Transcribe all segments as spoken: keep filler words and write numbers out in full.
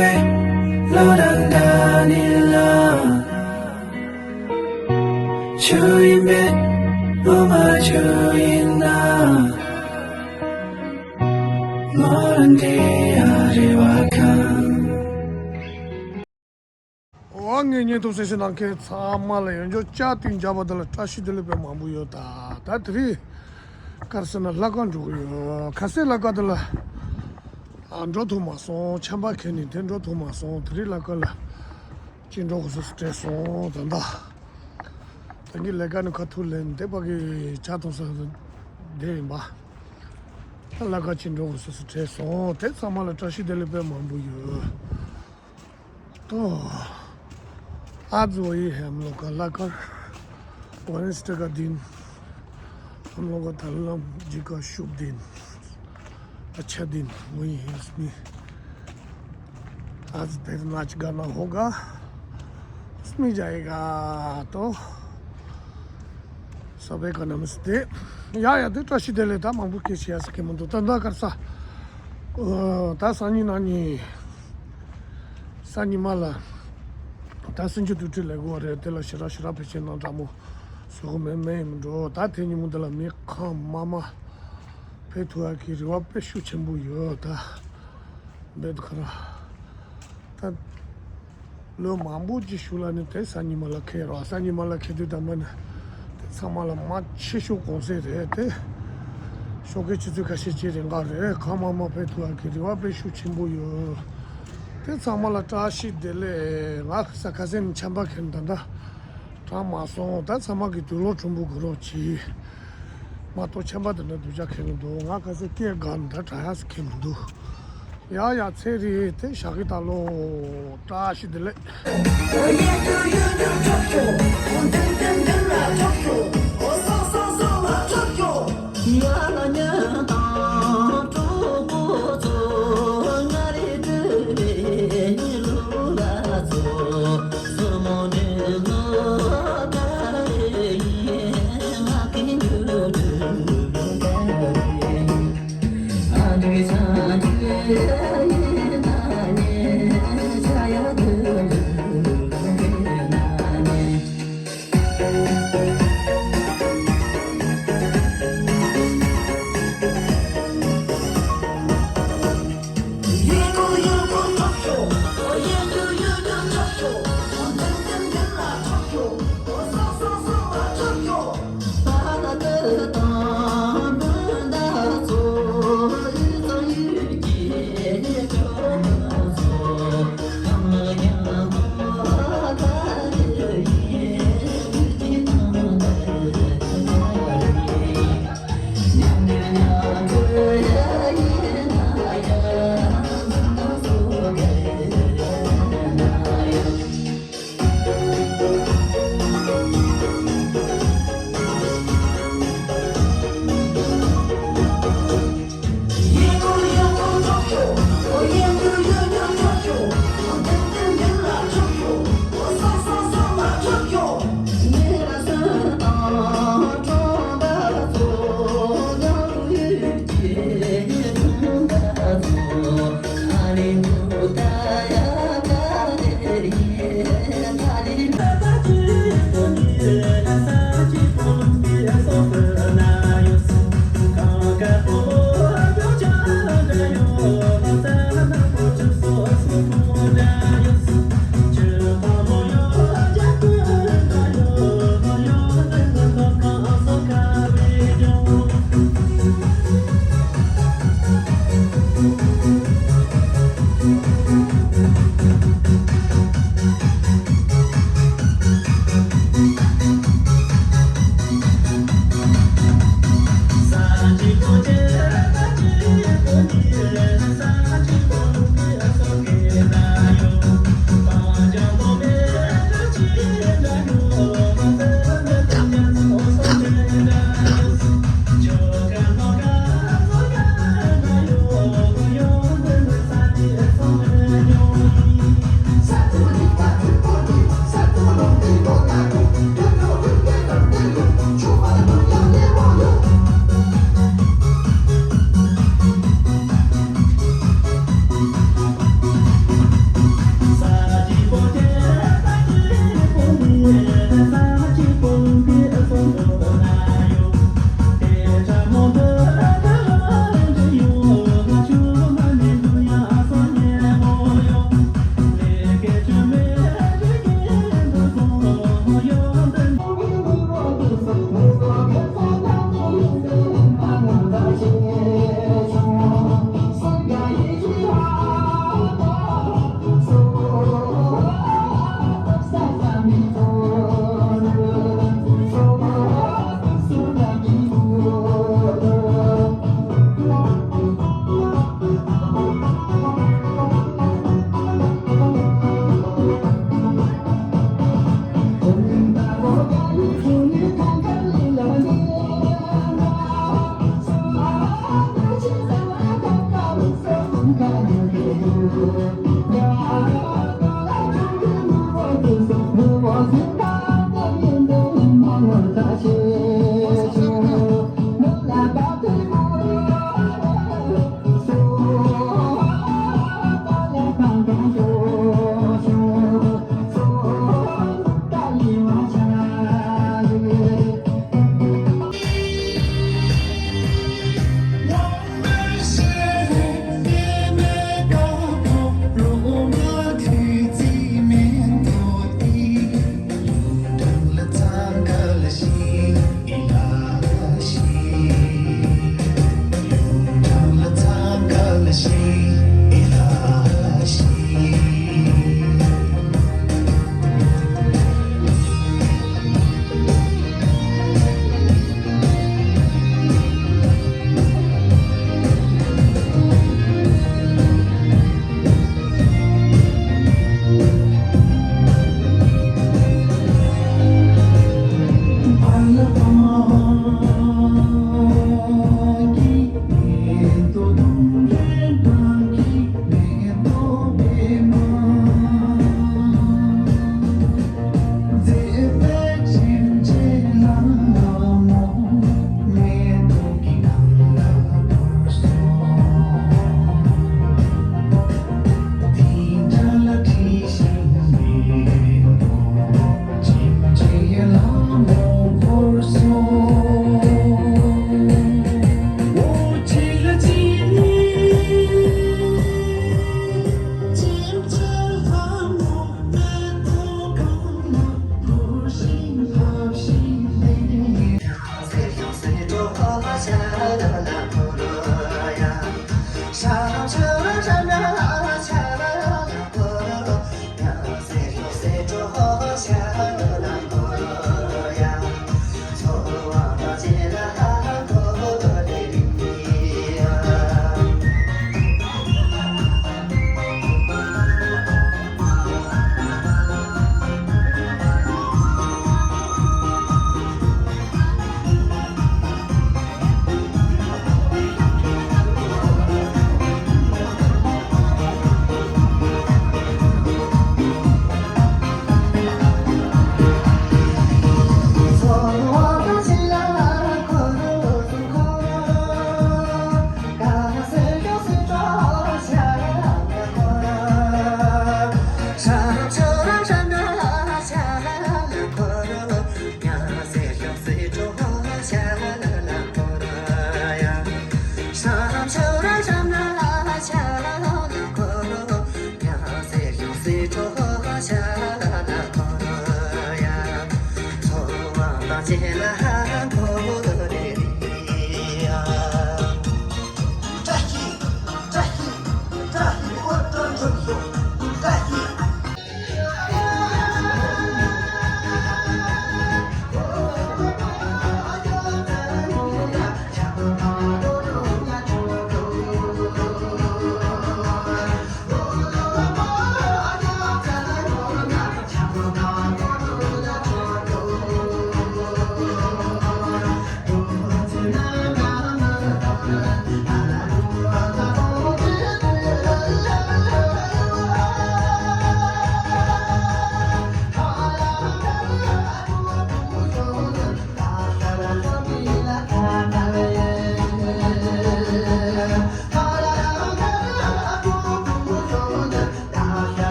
བློ་དང་འདྲ་ནི་ལ། ཆུ་ཡིན་པས་བུ་མ་ཆུ་ཡིན་ན། མོ་རང་འདྲེ་ཡ་རེ་བ་ཁང་། འོ་ངའི་བརྙན་ཐུང་གསན་གཟིགས་གནང་མཁན་ཚང་མ་ལ་ཡང་བསྐྱར་བཅར་དུས་མཇལ་བ་དེ་ལ་བཀྲ་ཤིས་བདེ་ལེགས་དཔེ་མང་པོ་ཡོད། ད་ད་དེ་རིང་ག་རེ་ཟེར་ན་ལྷ་ཁང་འགྲོ་གི་ཡོད། ཁ་སང་ལྷ་ཁང་དེ་ལ་ཨ་འགྲོ་ཐུབ་མ་སོང་། ཆམ་པ་ཁྱེར་ནས་དེ་འགྲོ་ཐུབ་མ་སོང་། དེ་རིང་ལྷ་ཁང་ལ་ཅིག་འགྲོ་དགོས་ས་སུ་བྲེལ་སོང་། ད་ལྟ་ད་གིན་ལས་ཀ་ནས་ཁ་ཐུག་ལེན་དེ་ཕ་གི་ཇ་འཐུང་ས་དེ་ཡིན་པ། ད་ལྷ་ཁང་ཅིག་འགྲོ་དགོས་ས་སུ་བྲེལ་སོང་། དེ་ཚང་མ་ལ་བཀྲ་ཤིས་བདེ་ལེགས་དཔེ་མང་པོ་ཡོད། तो आज वही है हम लोग का लाकर वेडनेसडे का दिन, हम लोग का धर्म जी का शुभ दिन, अच्छा दिन वही है। इसमें आज फिर नाच गाना होगा, उसमें जाएगा। तो सभी को नमस्ते। ཡ་ཡ་དེ་བཀྲ་ཤིས་བདེ་ལེགས། ད་མང་པོ་སྐད་ཆ་ཡ་ཟེར་གི་མི་འདུག་ད་ད་གར་ས་ད་སང་ཉིན་གནངས་ཉིན་སང་ཉི་མ་ལ་ད་སེམས་ཅན་དུ་ཁྲིད་ལས་དགོས་རེད། དེ་ལ་ཞེ་དྲག་ཞེ་དྲག་ཕལ་ཆེར་གནང་དྲག་མོ་བཟོ་གི་མེད་མེད་མི་འགྲོ། ད་དེ་ཉིན་མོ་འདི་ལ་མི་གང་མང་མང་ཕེབས་ཐུབ་ཡག་གི་རེ་བ་དཔེ་ཤུགས་ཆེན་པོ་ཡོད། ད་འབད་དུ་ཁ་ར་ད་ལོ་མང་པོ་ཅིག་ཞུ་ལ་ནི་དེ་སང་ཉི་མ་ལ་ཁེལ་རོགས། སང་ཉི་མ་ལ་ཁེལ་དུས་ད་མ་ནི་དེ་ཚང་མ་ལ་མ་ཆེ་ཤོས་གོང་ཚད་རེད། དེ་ཞོགས་ཀའི་ཆུ་ཚོད་ཁ་ཤས་ཅིག་རིང་ག་རེད། གང་མང་མང་ཕེབས་ཐུབ་ཡག་གི་རེ་བ་དཔེ་ཤུགས་ཆེན་པོ་ཡོད། དེ་ཚང་མ་ལ་བཀྲ་ཤིས་བདེ་ལེགས། ང་ས་ཁ་སེང་ནས་ཆམ་པ་ཁེལ་ནས་ད་ལྟ་དྲག་མ་སོང་། ད་ཚང་མ་གི་དུག་སློག་ཕྲན་བུ་གོན་རོགས་གྱིས། མ་གཏོགས་ཆམ་པ་དེ་འདྲ་སྡུག་ཅག་ཁེལ་གི་འདུག་ང་ཁ་སེང་སྐད་འགག་ནས་ད་དྲག་ཡག་ཟེར་ཁེལ་མི་འདུག་ཡ་ཡ་ཚེ་རིང་དེ་ཞག་གི་ད་ལོ་བཀྲ་ཤིས་བདེ་ལེགས།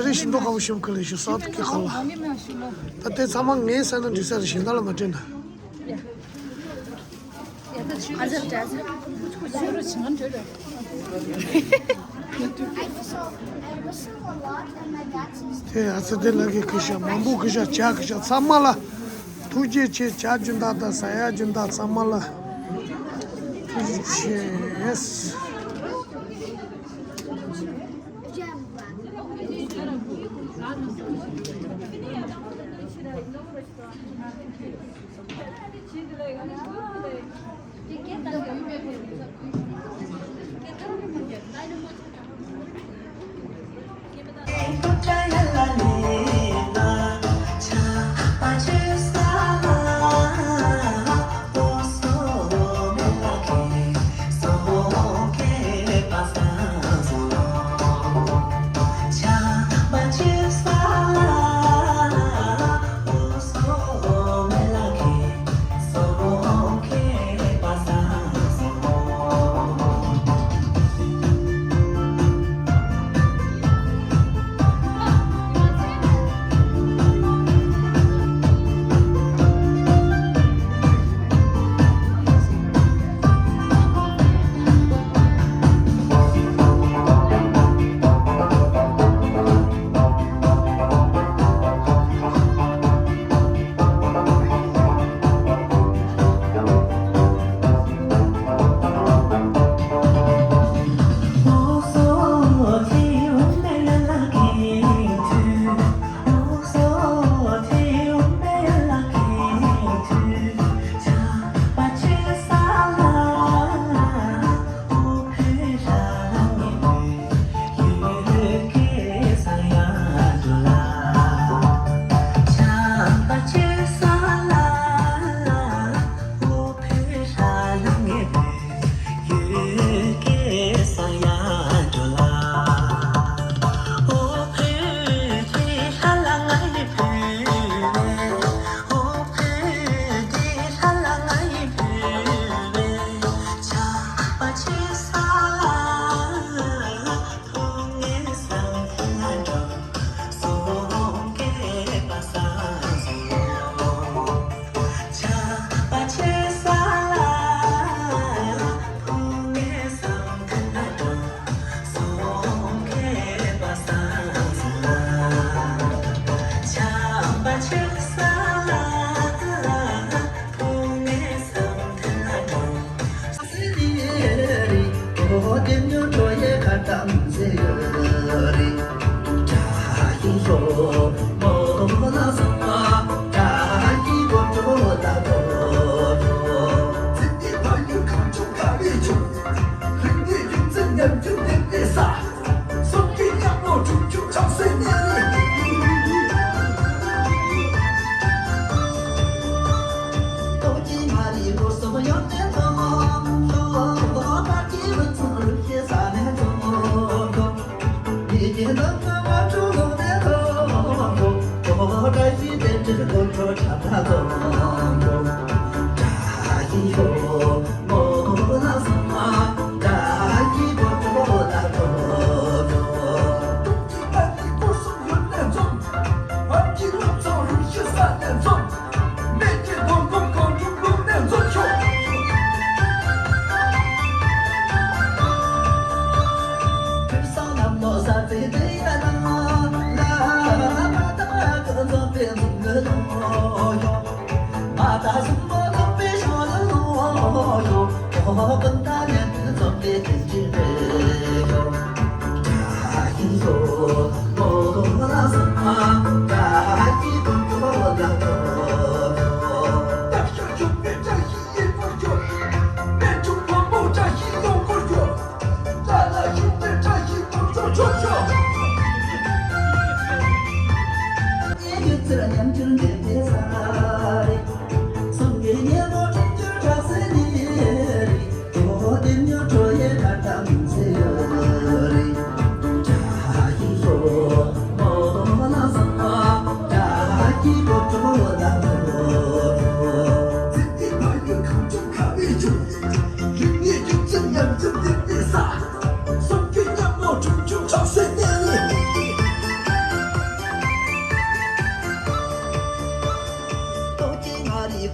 རེ་ཞིག་མདོ་ཁ་བོ་ཤོབ་ཁ་ལེ་ཞིག་སོགས་ཀྱི་ཁ་ལ། ད་དེ་ཚང་མ་ངའི་ས་ན་འགྲིག་ས་རེ་ཞིག་འདི་ལ་མ་དྲན་ན། དེ་ཨ་ཙི་དེ་ལ་གི་ཁུ་ཤ་མང་པོ་ཁུ་ཤ་ཇ་ཁུ་ཤ་ཚང་མ་ལ་ཐུགས་རྗེ་ཆེ། ཇ་རྒྱུན་དག་དང་ཟ་ཡ་རྒྱུན་དག་ཚང་མ་ལ་ཐུགས་རྗེ་ཆེ།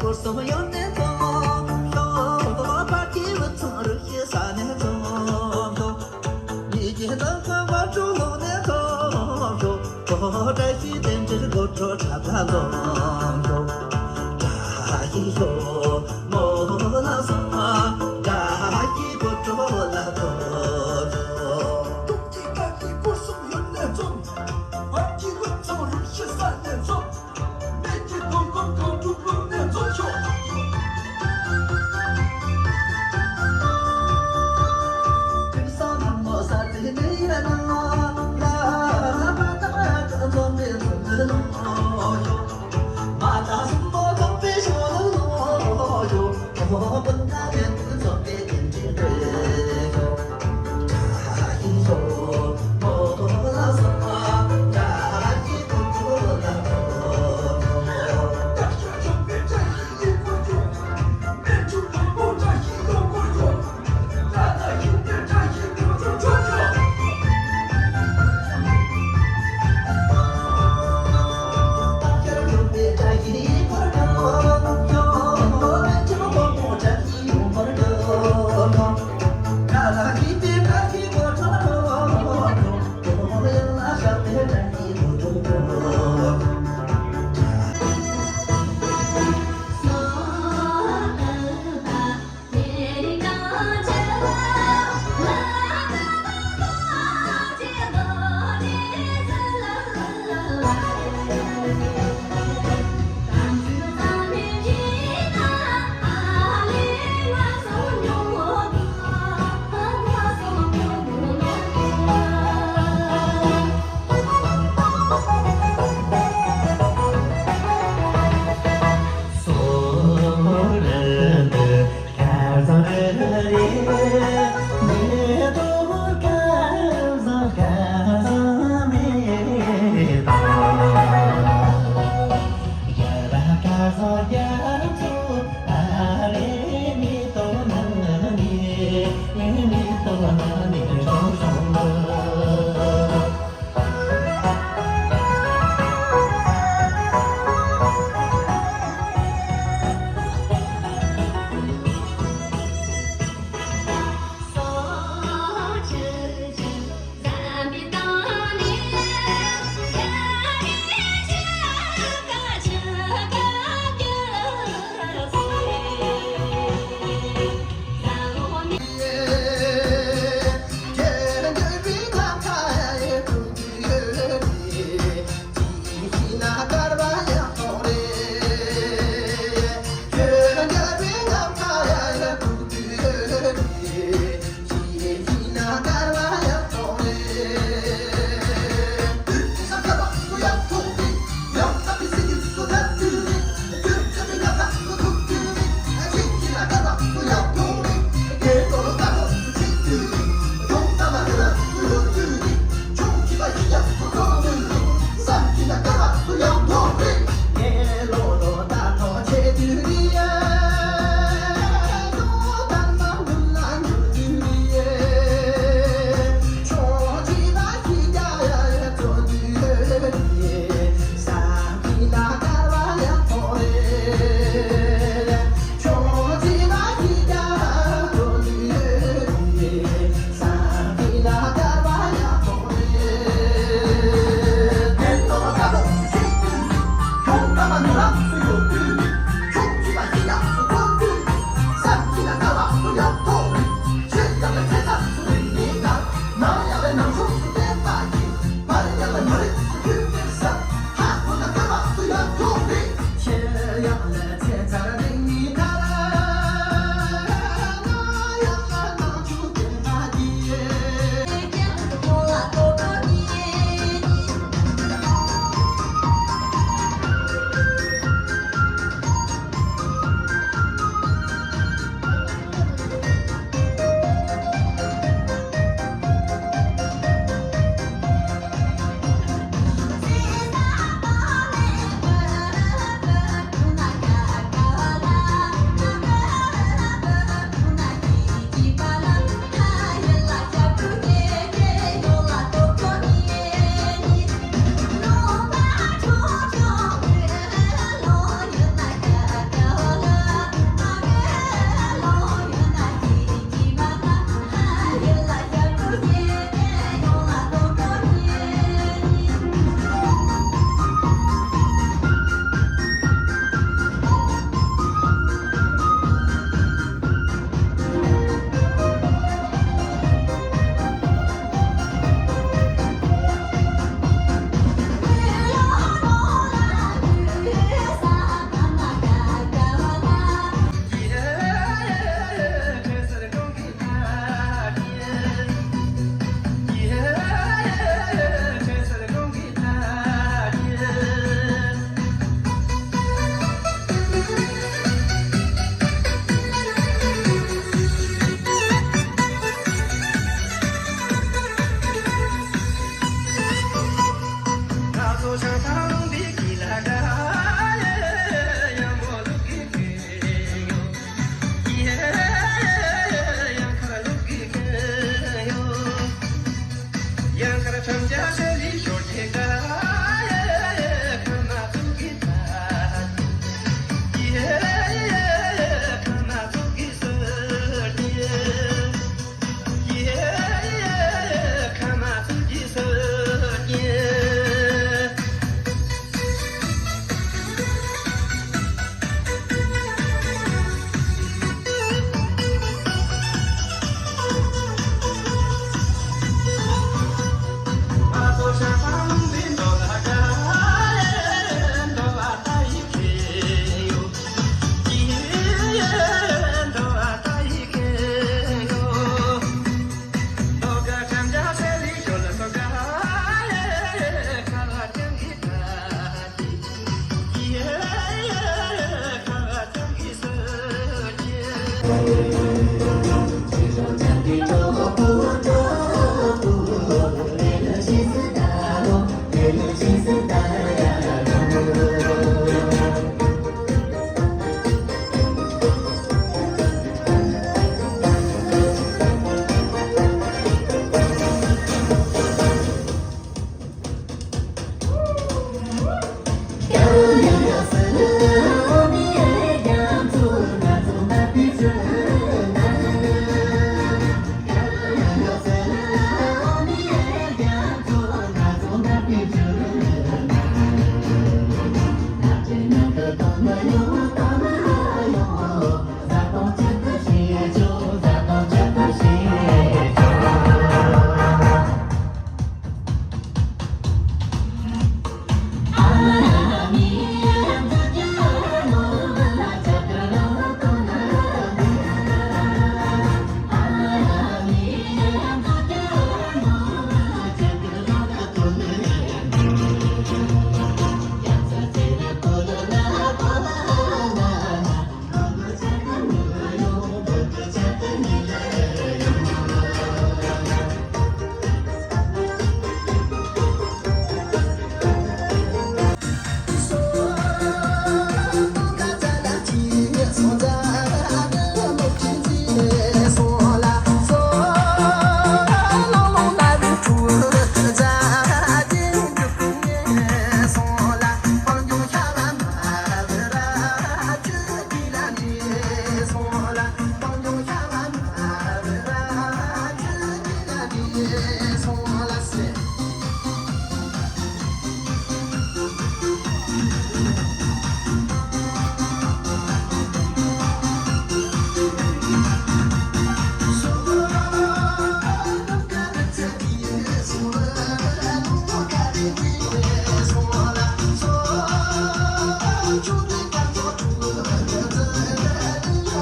སྐོར་གསུམ་ཡོན་ཏན་ཚོགས་ཤོག་ཕ་གི་བུ་ཚང་རུ་ཤི་ས་ནས་ཚོགས་ཤོག་ཉིད་ཀྱི་ལྟ་ཁ་བ་ཕྲུག་ལུང་ནས་ཚོགས་ཤོག་བཀྲ་ཤིས་དེ་འདྲའི་དགོད་བྲོ་འཁྲབ་ཁ་ཚོགས་ཤོག་བཀྲ་ཤིས་ཤོག་མོ་ལ་སོགས་བཀྲ་ཤིས་དགོད་བྲོ་ལ་ཚོགས་ཤོག་ཐུགས་ཀྱི་བཀྲ་ཤིས་སྐོར་གསུམ་ཡོན་ནས་ཚོགས། བར་གྱི་བུ་ཚང་རུ་ཤི་ས་ནས་ཚོགས། མེད་ཀྱི་དོན་ཀུན་གང་སྒྲུབ་ལུགས་ནས་མཚོན་ཤོག་ཁྲིམས་སང་ནང་མོ་ས་དེ་ནས་ཡ་ན་ལ་མ་ད་ཀ་འཛོམས་པའི་འཛོམས་པའི་ལོ་ཡོ། མ་ད་སུམ་པོ་འཛོམས་པའི་ཤོ་ལོ་ཡོ། ཨོ་ཀུན་ད་ཡན་འཛོམས་པའི་ཡིན་དྲིན་རེ་ཡོ། ད་ཡི་ཡོ། མོ་ལ་ས་ད་ཡི་ཀུན་ལ་ཐོ།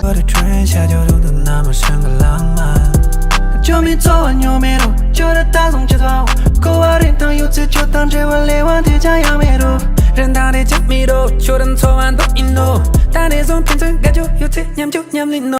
ཁྱོད་རེ་ཁྲོན་ཤ་ཇོ་རུ་དུ་ན་མ་ཤང་གི་ལང་མ། ཇོ་མི་ཚོ་བ་ཉོ་མེ་རུ་ཇོ་ར་ད་སོང་ཆི་ཐོ། ཁོ་བ་རིན་ཐང་ཡོད་ཚེ་ཇོ་དང་འབྲེལ་བ་ལེ་བ་དེ་ཅང་ཡང་མེ་རུ། རིན་ཐང་རེ་ཅང་མེ་རུ་ཇོ་ར་ཚོ་བ་འདུག་ཡིན་ནོ། ད་ནས་བཟུང་ཕན་ཚུན་དགའ་ཇོ་ཡོད་ཚེ་མཉམ་ཇོ་མཉམ་ལིན་ནོ།